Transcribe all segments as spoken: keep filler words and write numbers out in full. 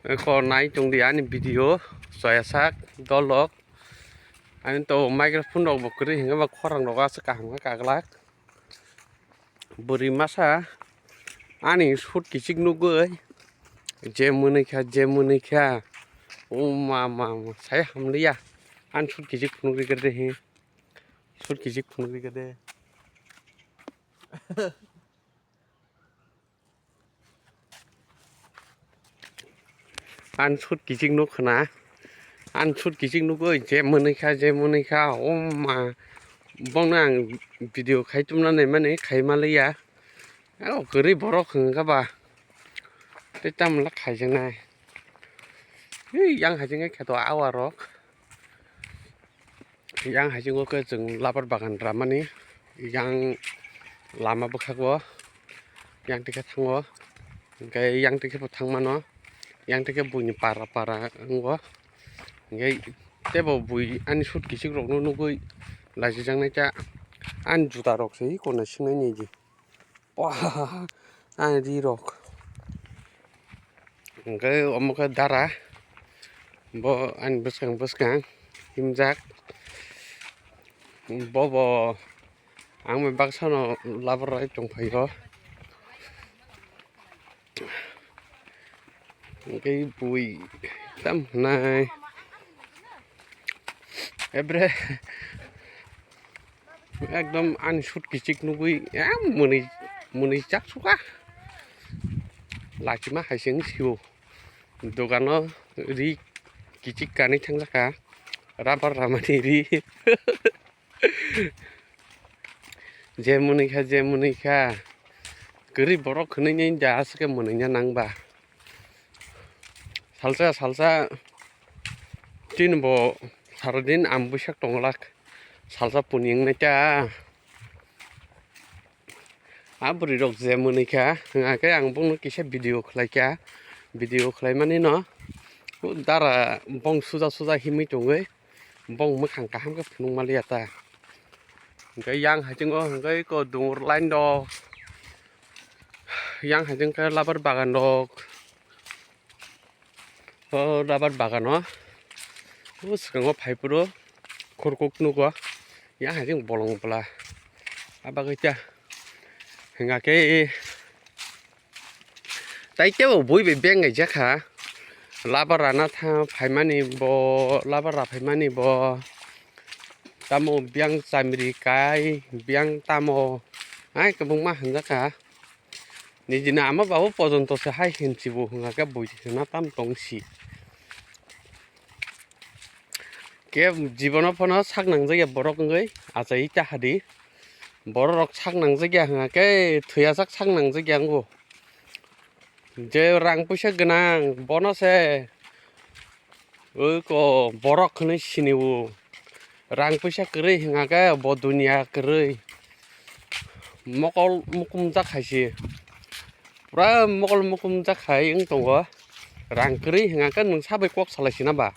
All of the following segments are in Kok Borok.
Ko nai tong di ani video, soya sak, dolok. Ani to microphone rok bo kwrwi hwnba khorang rok aswk kaham khe kaglak. Bwrwi masa ani sut kichik nugwi je mwnwi kha, je mwnwi kha. O ma, ma, ma, sai hamliya. Ani sut kichik phunukgwi khe de he. Sut kichik phunukgwi khe de. Ani sut kichik nuk khna. Ani sut kichik nuk oi, je mwnwi kha, je mwnwi kha. O ma, bongno ang video khai tumna naimani khai maliya. O kwrwi borok hwnkha ba. Tei tamla khaijaknai. Ei, yang hai jengkhe kheto awa rok. Yang hai jengkhe chwng labar bagan ramani. Yang lama bwkhago. Yang tikhe thango. Hwnkhe yang tikhe bo thangmano. Yang tikhe buini para para wngo. Hwnkhe teibo bui ani sut kichik rokno nugwi lachijaknai ta. Ani juta rok se iko naisingnai ni di. Wah, ani ri rok. Hwnkhe omo khe dara. Bo ani bwskang bwskang himjak. Bobo ang bai baksano labar rai tongphaio. Hwnkhe bui tam hwnai. Ebre ekdom ani sut kichik nugwi em mwnwi, mwnwi chak suka. Lachima hai se wng sio. Dogano ri kichik kanwi thangjaka. Rabar ramani ri. Je mwnwi kha, je mwnwi kha. Kwrwi borok hwnwi nini da aswk khe mwnwi na nang ba. Salsa, salsa. Chini bo saradin ang bwsak tongwlak. Salsa puni wngnai ta. A bwrwi rok je mwnwi kha, hwnga khe ang bongno kisa video khlai kha. Video khlai mani no. O dara bong suja suja himwi tongwi. Bong mwkhang kaham khe phunuk maliya ta. Hwnkhe yang hai jwngo hwnkhe eko dungur line rok. Yang hai jwngkhe labar bagan rok. O rabar bagano o swkango phai phuru khurkuk nugo. Yang hai jwng bolong bwla. A bagwi ta hwnga khe. Tai tebo bui bai beng kaijak kha. Labar rana tha phaimani bo, labar ra phaimani bo. Tamo biyang chamri kai, biyang tamo. Ai kwbangma hwnjak kha. Nijini ama babo pojonto se hai hinsi bo hwnga khe bui hwnna tam tong si. Khe jibono phano sak nangjakya borok wngwi achai ta hadi. Borok rok sak nangjakya hwnga khe thwiyasak sak nangjakya wngo. Je rang puisa gwnang bono se oi ko borok hwnwi sini o. Rang puisa kwrwi hwnga khe bo duniya kwrwi. Mokol mukumjak hai se. Pura mokol mukumjak hai wng tongo. Rang kwrwi hwnga khe nwng sabai kok salai sina ba.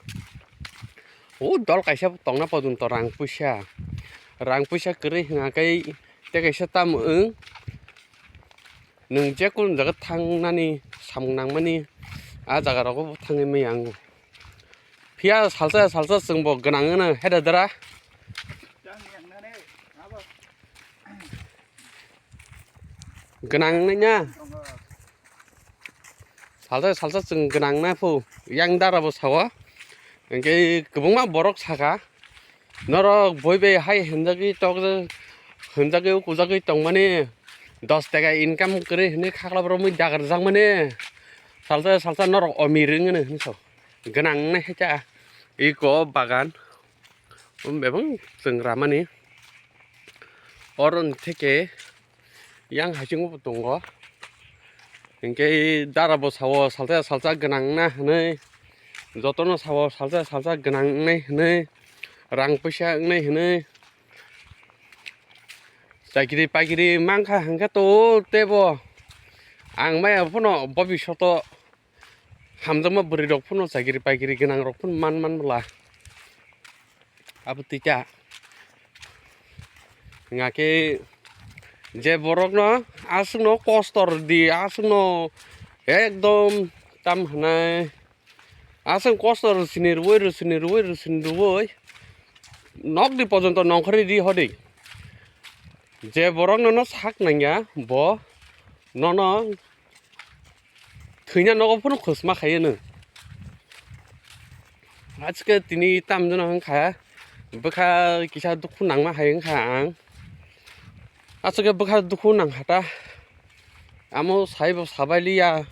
O dol kaisa tongna pojonto rang puisa. Rang puisa kwrwi hwnga khe tei kaisa tamo wng. Nwng je kunu jaga thangnani samung nangmani a jaga rogo bo thangwi maya wngo. Phiya salsa salsa chwngbo gwnang wngno heda dara. Gwnang wngnai na. Salsa salsa chwng gwnang na phu. Yang dara bo sao. Hwnkhe kwbangma borok saka. Norok boi bai hai hinjagwi tok, hinjagwi ukujagwi tongmani dos taka income kwrwi hinwi khaklap romwi dagarjakmani salsa salsa norok omir wngmani hinwi sao. Gwnang nai hai ta iko bagan bebang chwng ramani oro theke. Yang haisingo bo tongo. Hinkhe dara bo sao salsa salsa gwnang na hinwi. Jotono sao salsa salsa gwnang wngnai hinwi. Rang puisa wngnai hinwi. Chakri pakri mankha hinkhe to tebo. Ang maya phano bobishoto hamjakma bwrwi rok phano chakri pakri gwnang rok phano man man bwla. Abo twi ta. Hwnga khe je borokno aswkno kosto rwdi, aswkno ekdom tam hwnai Aswk kosto rwsini rwui, rwsini rwui, rwsini rwui, nokni pojonto nongkhorwi ri hodi. Je borok nono sak nangya, bo nono thwina nogo phano khosma khaiyano. Aske tini tamjano wngkha, bwkha kisa dukhu nangma hai wngkha ang. Aswk khe bwkha dukhu nangkha ta. Amo saibo sabailiya,